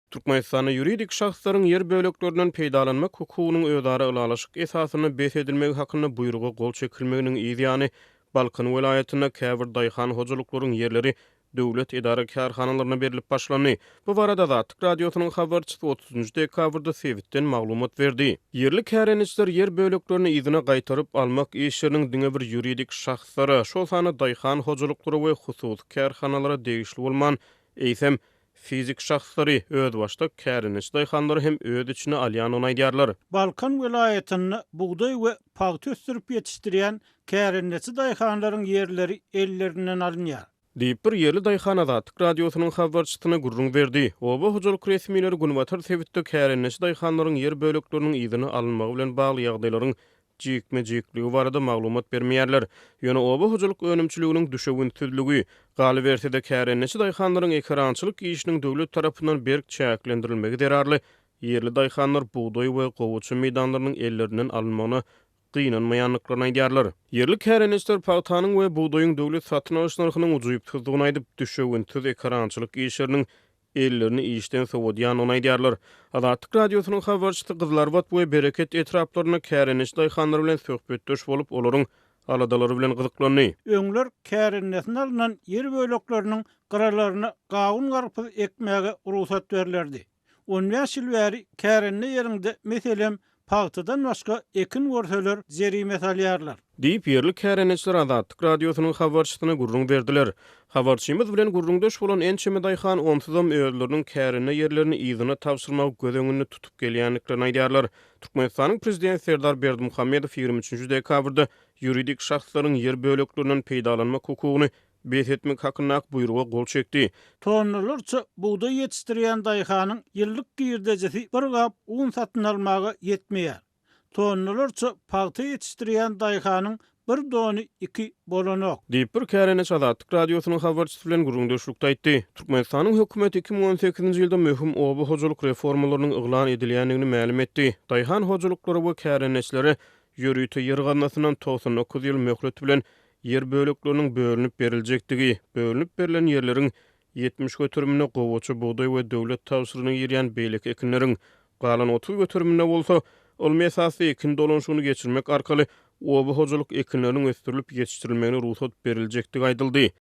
Türkmenistanda ýuridik şahslaryň ýer böleklerinden peýdalanmak hukugynyň özara ylalaşyk esasynda bes edilmegi hakynda buýruga gol çekilmeginiň yz ýany, Balkan welaýatynda käbir daýhan hojalyklaryň ýerleri döwlet edara-kärhanalaryna berlip başlandy. Bu barada Azatlyk Radiosynyň habarçysy otuzynjy dekabrda sebitden maglumat berdi. Ýerli kärendeçiler ýer böleklerini yzyna gaýtaryp almak işleriniň diňe bir ýuridik şahslara, şol sanda daýhan hojalyklara we hususy kärhanalara degişli bolman, eýsem, fizik şahslary, özbaşdak kärendeçi daýhanlary hem öz içine alýandygyny aýdýarlar. Balkan welaýatynda bugdaý we pagta ösdürip ýetişdirýän kärendeçi daýhanlaryň ýerleri ellerinden alynýar. Diýip, bir ýerli daýhan Azatlyk Radiosynyň habarçysyna gürrüň berdi. Oba hojalyk resmileri günbatar sebitde kärendeçi daýhanlaryň ýer bölekleriniň yzyna alynmagy bilen bagly ýagdaýlaryň jikme-jikligi barada maglumat bermeýärler. Ýöne oba hojalyk önümçiliginiň düşewüntsizligi, galyberse-de, kärendeçi daýhanlaryň ekerançylyk işiniň döwlet tarapyndan berk çäklendirilmegi zerarly ýerli daýhanlar bugdaý we gowaça meýdanlarynyň ellerinden alynmagyna gynanmaýandyklaryny aýdýarlar. Ýerli kärendeçiler pagtanyň we bugdaýyň döwlet satyn alyş nyrhynyň ujypsyzdygyny aýdyp, düşewüntsiz ekerançylyk işleriniň ellerini işden sowadýandygyny aýdýarlar. Azatlyk Radiosynyň habarçysy Gyzylarbat we Bereket etraplarynda kärendeçi daýhanlar bilen söhbetdeş bolup, olaryň aladalary bilen gyzyklandy. Öňler kärendesine alnan ýer bölekleriniň gyralaryna gawun-garpyz ekmäge rugsat berlerdi. On bäş ýyl bäri kärende ýeriňde, meselem, pagtadan başga ekin görseler, jerime salýarlar. Diýip, ýerli kärendeçiler Azatlyk Radiosynyň habarçysyna gürrüň berdiler. Habarçymyz bilen gürrüňdeş bolan ençeme daýhan onsuzam özleriniň kärende ýerlerini yzyna tabşyrmagy göz öňünde tutup gelýändiklerini aýdýarlar. Türkmenistanyň Prezidenti Serdar Berdimuhamedow 23 dekabrda ýuridik şahslaryň ýer böleklerinden peýdalanmak hukugyny bes etmek hakyndaky buýruga gol çekdi. Tonnalarça bugdaý ýetişdirýän daýhanyň ýyllyk girdejisi bir gap un satyn almaga ýetmeýär. Tonnalarça pagta ýetişdirýän daýhanyň bir dony iki bolanok. Diýip, bir kärendeçi Azatlyk Radiosynyň habarçysy bilen gürrüňdeşlikde aýtdy. Türkmenistanyň hökümeti 2018-nji ýylda möhüm oba hojalyk reformalarynyň yglan edilýändigini mälim etdi. Daýhan hojalyklara we kärendeçilere ýörite ýer gaznasyndan 99 ýyl möhlet bilen ýer bölekleriniň bölünip beriljekdigi, bölünip berlen ýerleriň 70 göteriminde gowaça, bugdaý we döwlet tabşyrygyna girýän beýleki ekinleriň, galan 30 göteriminde bolsa, ylmy esasda ekin dolanyşygyny geçirmek arkaly oba hojalyk ekinleriniň ösdürilip ýetişdirilmegine rugsat beriljekdigi aýdyldy.